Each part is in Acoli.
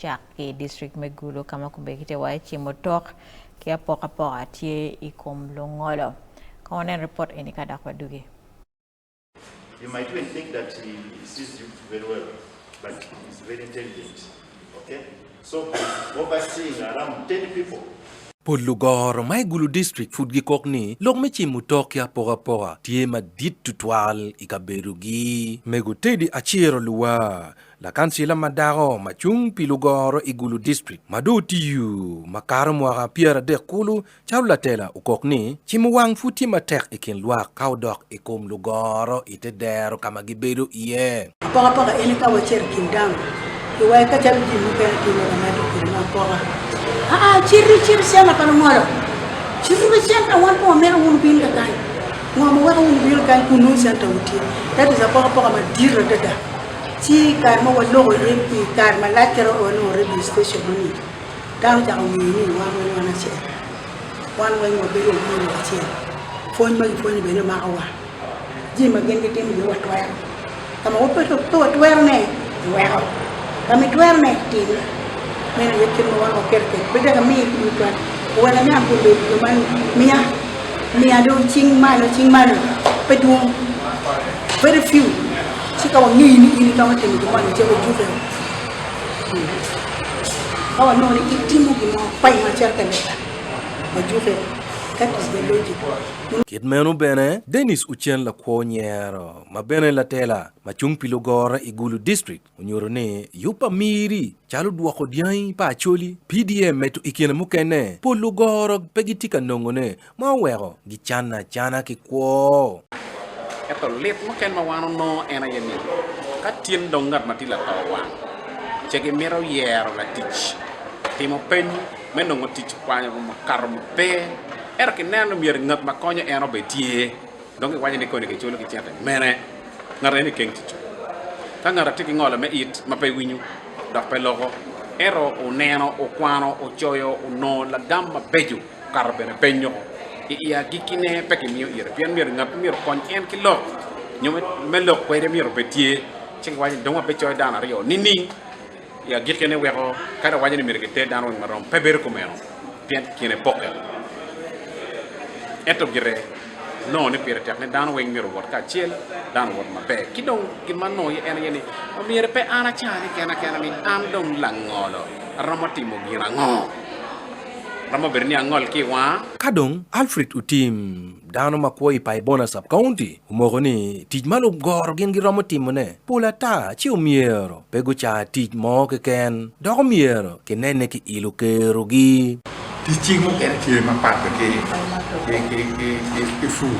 wacak ki i distrik me Gulu ka ma kombeddi kitye wa cimo tok ki apokapoka tye i kom lungolo. Kong wanen ripot eni ka dok wadugi. You might even think that he sees you very well, but he's very intelligent. Okay? So he's overseeing around 10 people. Pol lugoro ma i Gulu District pud gikok ni lok me cimo tok ki apokapoka tye madit tutwal i kabedogi. Mego Teddy Aciro Luwa, lakancila ma dako ma cung pi lugoro i Gulu District ma dong otiyo makato mwaka 30 kulu Calo latela okok ni, Cimo wang pud tye matek i kin lwak ka odok i kom lugoro i te dero ka ma gibedo iye. Apokapoka eni ka wacito i kin dano, kiwaco ka calo jami mukene tye ma wamedde kwede me apoka. Aa, citi, citi centa pa lungolo! Citu ki centa, wan pe wamito wun wubin kakany. Ngo ma weko wun wubino kany kun nongo centawu tye? That is apokapoka madit adada. Ci i kare ma waloko iye pi kare malac kit ma wanongo radio station moni, Dano ocako ngeyo ni wan weng wan acel, wan weng wabedo i wi acel. Pwony ma gipwonyo bene makowa. Jami ma gin gitimo bene watwero. Ka ma pe watwerone, iweko. Ka ma itwerone, tim. Meno aye kit ma wan waketo kwede. Pe dok amiyi piny tutwal. Oweko aniang kun bedo jo ma miya, miya dong cing malo, cing malo pe dwong, very few. Ci ka wangeyi ni in iromo timo gin moni, ci wajuki. Ka wanongo ni itimo gin mo pany macalo ka lega, wajuke. That is the logic. Kit meno bene, Dennis Ocen Lakwo Nyero, ma bene latela ma cung pi lugoro i Gulu District, onyuto ni yub pa Miri calo dwoko dyangi pa Acholi, PDM medo i kine mukene pol lugoro pe gitye ka nongone ma oweko gicanne acana ki kwo. Ento lit mukene ma wan onongo en aye ni, ka tin dong ngat ma tye lato wang ce gimito yero latic, timo peny me nongo tic kwanyo mukato maber, ento kineno ni myero ngat ma konyo en obed tye, dong giwaco ni koni kiculo ki cente mene, ngat eni keng ticco. Ka ngat tye ki ngolo me it ma pe winyo dok pe loko, ento oneno, okwano, ocoyo, onongo lagam mabeco, okato bene peny nyoko i i agikkine pe kimiyo ire pien myero ngat ma myero okony en ki lok nyo me lok kwede myero obed tye ci giwaco ni dong wabicoyo dano aryo nining i agikkine weko kadi wawaco ni myero giter dano weng marom pe bedo kumeno pien kine pokke ento gire nongo ni pire tek ni dano weng myero owot kacel dano owot maber ki dong gin ma anongo iye en aye ni omyero pe an acane kena kena ni an dong langolo aromo timo gin ango. Romo bedo ni angol ki i wanga. Ka dong, Alfred Otim, dano ma kwo i Paibona Sub-County, omoko ni tic ma lugoro gin giromo timone pol ata ci omyero pe guca tic mo keken dok omyero kinene ki ilo kerogi. Tic cing mukene tye mapat ki pur,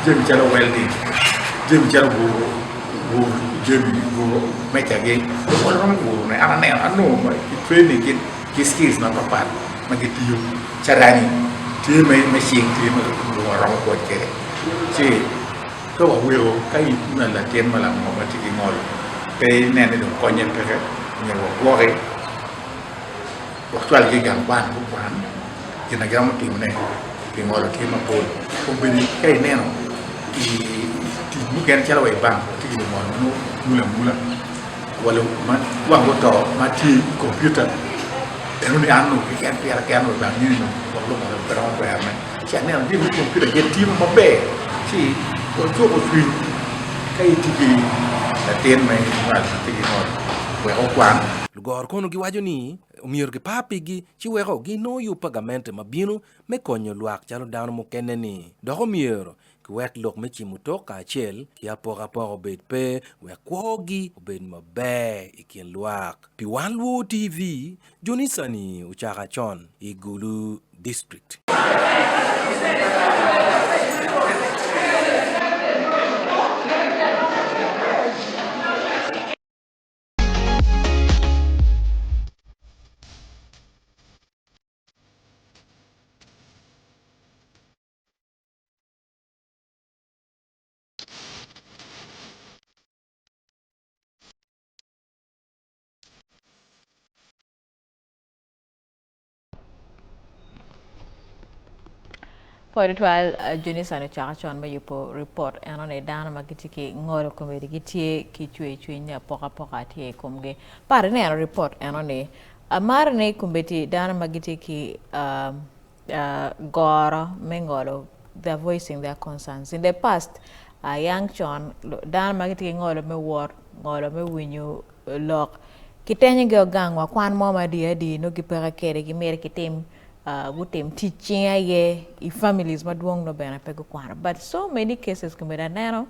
jami calo welding, jami calo guro jami guro mecagi luwot romo gurone an aneno anongo ki training ki skills mapatpat ma gitiyo carani tye me cing tye ma lwongo romo pwony kwede ci ka waweko ka in latin ma lango ma tye ki ngol pe inen ni dong konye peke myero wagwoki. Wacwalgi i gang kwan gukwan gin ma giromo timone pi ngolo tye mapol. Obedo ka ineno i tic mukene calo wa i bank watye ki lungol ma nongo mulo amula wa wang guto ma tye i kompiuta enoni an onongo keken pira keken wa i bank nyo ni gwok lungolo pe romo twerone ci aneno jami me kompiuta gin tiyo maber ci wacuko cwiny ka itye ki latin ma inywalo ma tye ki ngol wek okwan. Lugoro kono giwaco ni omyero gipar pigi ci weko ginongo yub pa gamente ma bino me konyo lwak calo dano mukene-ni. Dok omyero kiwek lok me cimo tok kacel ki apokapoka obed pe wek kwogi obed maber i kin lwak. Pi Wan Luo TV, Jonisani ocaka con i Gulu District. Pwoyo tutwal Junisan ocako con me yubo ripot eno ni dano ma gitye ki ngolo komedi gitye ki cwer cwiny ni apokapoka tye i komgi. Par ineno ripot eno ni amaro ni kombeddi dano ma gitye ki goro me ngolo they are voicing their concerns. In the past yang con dano ma gitye ki ngolo me wot, ngolo me winyo lok kitenyogi o gang wa kwan mo ma adi adi nongo gipeke kwede gimito kitim gutim tic cing aye i families madwong nongo bene pe gukwano but so many cases komedi aneno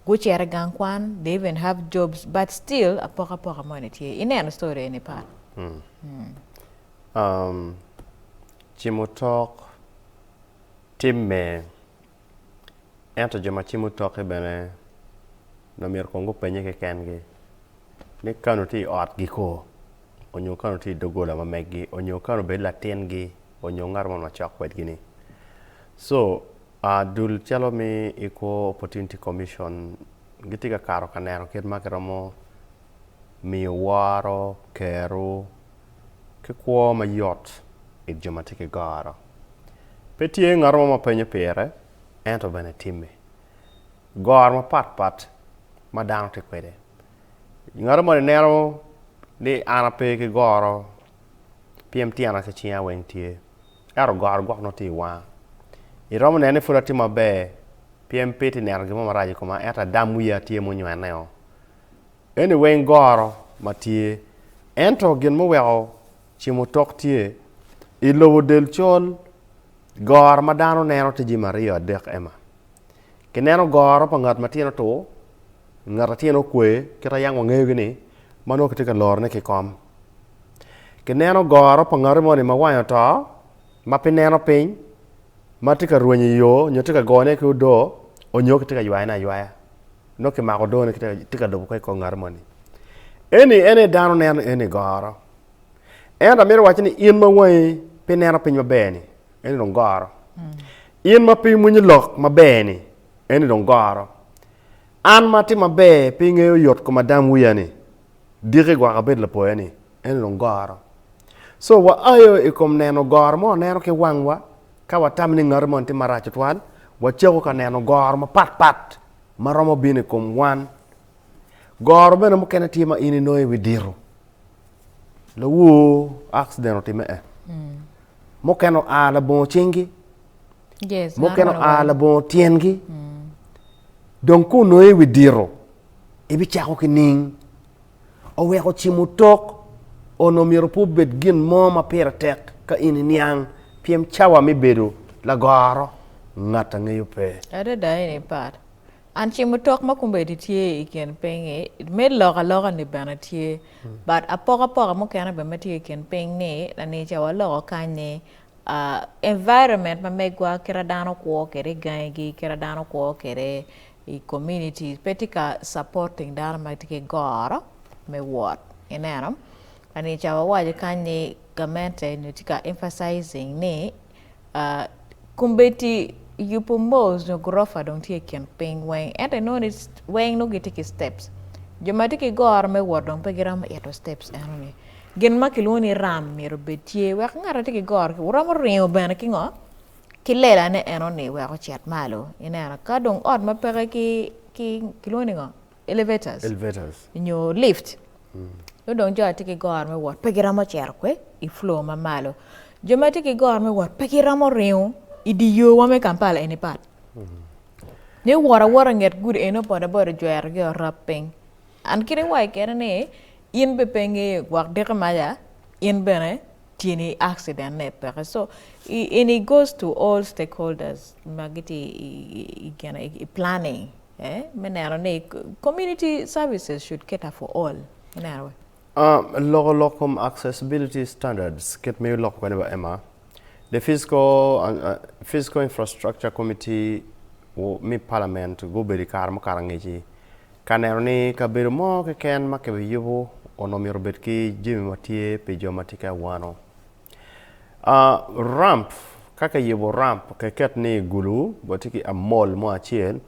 gucito i gang kwan they even have jobs but still apokapoka moni tye ineno story eni pat. Cimo tok timme ento jo ma cimo tokke bene onongo myero kong gupenye kekengi ni kanu tye i otgi ko onyo kanu tye i doggola ma meggi onyo kanu obedo latingi onyo ngat mo macok kwedgi-ni. Co dul calo me Equal Opportunity Commission gitye ka kato ka neno kit ma giromo miyo woro, kero ki kwo mayot it jo ma tye ki goro. Pe tye ngat mo ma penyo pire ento bene timme. Goro mapat pat ma dano tye kwede. Ngat moni neno ni an ape ki goro pien tyena ki cinga weng tye ento goro gwok nongo tye i wanga. Iromo neno ni pud atye maber pien pe itye neno gin mo marac i koma ento adam wiya tye munywene-o. Eni weng goro ma tye ento gin muweko cimo tok tye i lobo del col goro ma dano neno tye jami aryo adek ema. Kineno goro pa ngat ma tyene otur, ngat ma tyene okwe kit ma yam wangeyogi ni ma nongo kitye ka lorone ki kom. Kineno goro pa ngati moni ma wange oto ma pe neno piny ma tye ka rwenyo i yo nyo tye ka gone ki odoo nyo kitye ka ywayone aywaya nongo kimako odoone tye ka lubo kor ngati moni. Eni en aye dano neno eni goro ento amito waco ni in ma wangi pe neno piny maber-ni eni dong goro. In ma pe imwonyo lok maber-ni eni dong goro. An ma atye maber pe ingeyo yot kom adam wiya-ni diki gwok abed lapoya-ni eni dong goro. Co waayo i kom neno goro ma waneno ki wangwa ka watamo ni ngati moni tye marac tutwal wacako ka neno goro mapat pat ma romo bino i kom wan. Goro bene mukene tye ma in inongo i wi dito lawor accident otimme e. Mukene oa labongo cinggi, mukene oa labongo tyengi. Dong ka onongo i wi dito, ibicako ki ning? Oweko cimo tok onongo myero pe obed gin mo ma pire tek ka in iniang pien cawa me bedo lagoro ngat a ngeyo pe. Adada eni pat. An cimo tok ma kombeddi tye i kin piny-ngi, me lok aloka-ni bene tye, but apokapoka mukene bene ma tye i kin piny ni, lani ca waloko kany ni environment ma megwa kit ma dano kwo kwede i gangigi, kit ma dano kwo kwede i community pe tye ka supporting dano ma gitye ki goro me wot ineno. Lani ca wawaco kany ni gamente nyo tye ka emphasizing ni Kombeddi yubo malls nyo gurofa dong tye i kin piny weng ento inongo ni weng nongo gitye ki steps jo ma tye ki goro me wot dong pe giromo ito steps enoni gin ma kilwongo ni ram myero obed tye wek ngat ma tye ki goro romo ringo bene ki ngo ki lelane enoni wek ocit malo ineno ka dong ot ma peke ki kilwongo ni ngo elevators nyo lift nongo dong jo ma tye ki goro me wot pe giromo cito kwe i floor ma malo. Jo ma tye ki goro me wot pe giromo ringo i dye yowa me Kampala eni pat. Ni wot awota i nget gudi eni nongo boda boda ojwerogi orab piny. An kit iwaco kwede ni in bene pe ingeyo gwok diki maca in bene tyeni accident ne peke. So and it goes to all stakeholders ma gitye i planning me neno ni community services should cater for all. Ineno we? Loko lok kom accessibility standards kit ma iloko kwede ba Emma, the physical, physical infrastructure committee me parliament gubedo i kare mukato angec-ci ka neno ni kabedo mo keken ma kibiyubo onongo myero obed ki jami ma tye pi jo ma tye ki awano. Ramp, ka kiyubo ramp keket ni i gulu watye ki a mall mo acel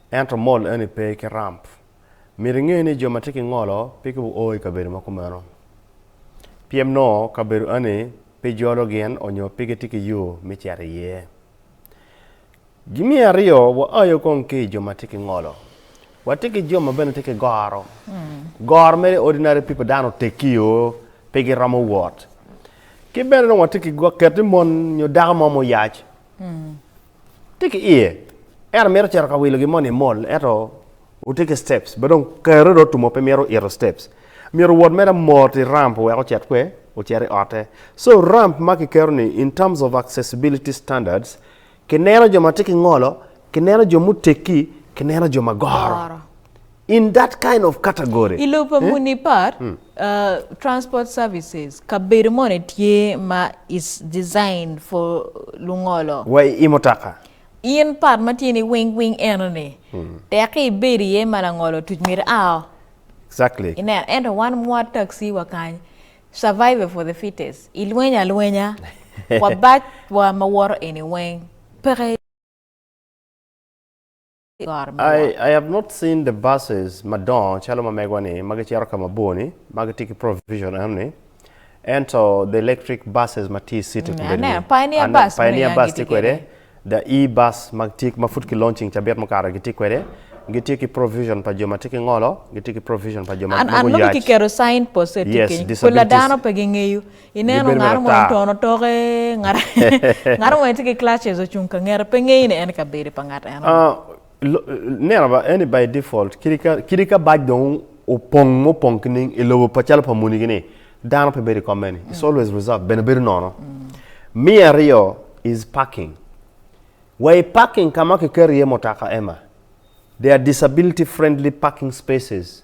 ento mall eni pe ki ramp. Myero inge ni jo ma tye ki ngolo pe guo i kabedo ma kumeno. Pien nongo kabedo eni pe jolo gin onyo pe gitye ki yo me cito iye. Gi me aryo, waayo kong ki i jo ma tye ki ngolo. Watye ki jo ma bene tye ki goro. Goro mere ordinary people dano oteggi o, pe giromo wot. Ki bene dong watye ki ket ni mon nyo dako mo muyac tye ki iye ento mito cito ka wilo gin moni i mall ento otye ki steps ma dong kere dong otumo pe mito ito steps myero owot mere mot i ramp wek ocit kwe ocit i otte. So ramp ma kiketo ni in terms of accessibility standards kineno jo ma tye ki ngolo, kineno jo muteggi, kineno jo ma goro. In that kind of category. I lobo pa muni pat, transport services, kabedo moni tye ma is designed for lungolo. Wa i mutoka. In pat ma tye ni wing wing eno ni, tek ki ibedo iye ma langolo otuc myero ia. Exactly. Ineno, ento wan mwa taxi wa kany, survival for the fittest, ilwenyo alwenya, wa bac wa ma woto eni weng peke. I, I have not seen the buses madongo calo ma megwa ni ma gicito ka mabor ni ma gitye ki provision eno ni ento the electric buses ma tye i city Mm, aneno Pioneer bus meno Pioneer yang bus tye gitye kwede. kwede the e bus ma tye ma pud ki launching cabit mukato gitye kwede gitye ki provision pa jo ma tye ki ngolo gitye ki provision pa jo ma An ma an nongo guyac kiketo sign post-et tye Yes, kenyo. Pol disabilities. dano pe gingeyo. Ineno Gibedo ngat mo matar. otono toke, ngat mo tye ki clutches ocung ka ngete, pe ngeyo ni en kabedo pa ngat eno. Ah, neno ba eni by default kadi ka kadi ka bac dong opong ma opong ki ning i lobo pa calo pa muni gi ni dano pe bedo i kom meni it's always reserved bene bedo nono. Me aryo is parking wa i parking ka ma kiketo iye mutoka ema there are disability friendly parking spaces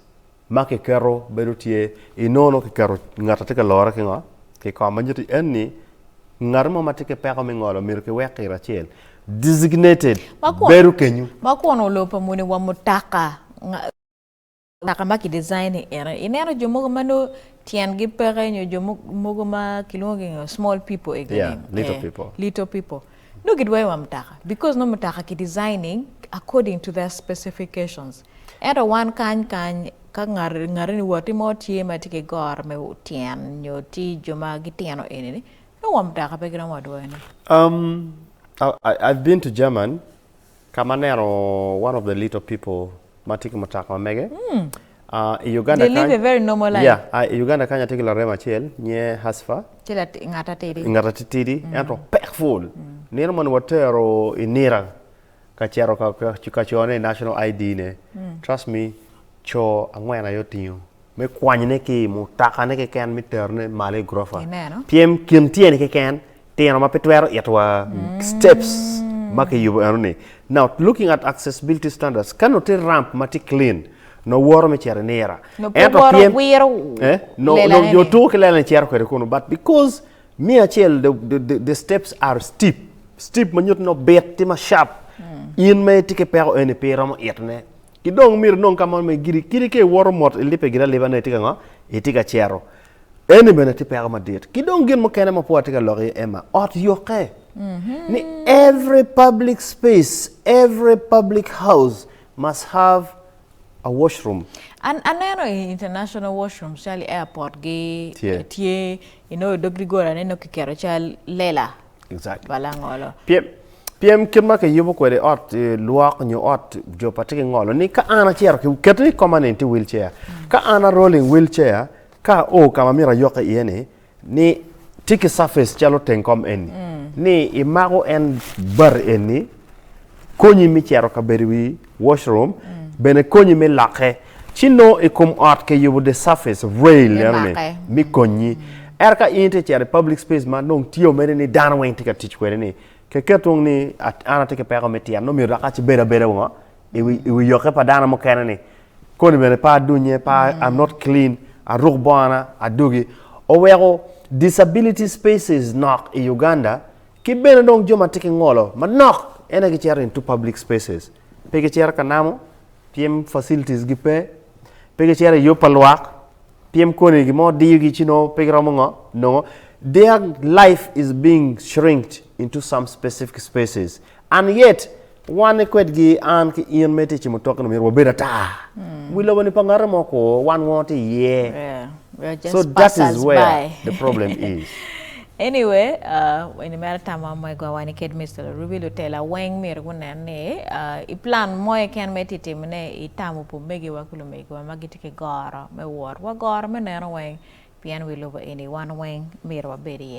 ma kiketo bedo tye inono kiketo ngat atye ka lore ki ngo ki kom ma nyuto en ni ngat mo ma tye ki peko me ngolo myero kiwek kiro acel designated bedo kenyo. Ma kun olubo pa muni wa mutoka mutoka ma ki design ni ene ineno jo mogo ma nongo tyen gi peke nyo jo mogo ma kilwongo gi ngo small people egi Yeah, little people. little people nongo gidwoyo wa mutoka because nongo mutoka ki designing according to their specifications. Ento wan kany kany ka ngat ni watti mo tye ma tye ki goro me tyen nyo tye jo ma gitino eni-ni, nongo wa mutoka pe giromo adwoyone. Um, I, I've been to German ka ma aneno one of the little people ma tye ki mutoka ma mege. Uh, i Uganda They live kany, a very normal life. yeah, I, i Uganda kany atye ki larema acel nyinge Hasfa. Tye lati, ngat atidi. Ngat atitidi, ento pek ful. Nino moni watero i Nira ka cito ka cone i national ID ne trust me co angwen aye otingo me kwanyone ki i mutoka ne keken me terone malo i gurofa pien kin tyene keken tino ma pe twero ito wa steps ma kiyubo eno ni now looking at accessibility standards ka nongo tye ramp ma tye clean nongo woto me cito i nira ento pien nongo tuko ki lela ni cito kwede kunu but because Me acel the steps are steep, steep ma nyuto ni obit tye ma sharp in ma itye ki peko eni pe iromo itone ki dong myero inong ka mo ma igiri kadi ka iwoto mot ilibbe gire aliba nongo itye ka ngo itye ka cito eni bene tye peko madit ki dong gin mukene ma pud atye ka lok iye Emma ot yokke ni every public space every public house must have a washroom. An aneno i international washrooms calo i airport gi tye inongo i dog doggola ne nongo kiketo cal lela Exactly. pa langolo. Pien pien kit ma kiyubo kwede ot lwok nyo ot jo pa tye ki ngolo ni ka an acito ki keto i koma ni tye wheelchair ka an a rolling wheelchair ka ao ka ma myero ayokke iye ni ni tye ki surface calo teng kom eni ni imako en bati eni konyi me cito ka bedo i wi washroom bene konyi me lokke ci nongo i kom ot kiyubo the surface rail eno ni me konyi ento ka in itye ka cito i public space ma nongo tye mere ni dano weng tye ka tic kwede ni keket wong ni an atye ki peko me tyen nongo myero dok acibed abeda ngo i wi yokke pa dano mukene ni koni bene pe adunye pe I'm not clean aruk bongona adugi oweko disability spaces nok i Uganda ki bene dong jo ma tye ki ngolo manok en aye gicito into public spaces pe gicito ka namo pien facilities gi pe, pe gicito i yub pa lwak pien koni gin mo diyogi ci nongo pe giromo ngo nongo their life is being shrinked into some specific spaces and yet Wan kwedgi, an ki in ma itye i cimo toki-ni myero wabed ata. Wi lobo-ni pa ngati mo kwo, wan ngo tye iye. Yeah, we are just So that is passers where by. the problem is. Anyway, uh, eni mere tamwa mo wani ked Mr. Larubi lutela weng myero gunen ni uh, i plan mo keken ma itye timone itamo pi omegiwa ki lumegiwa ma gitye ki goro me wot wa goro me neno weng pien wi lobo eni wan weng myero wabed iye.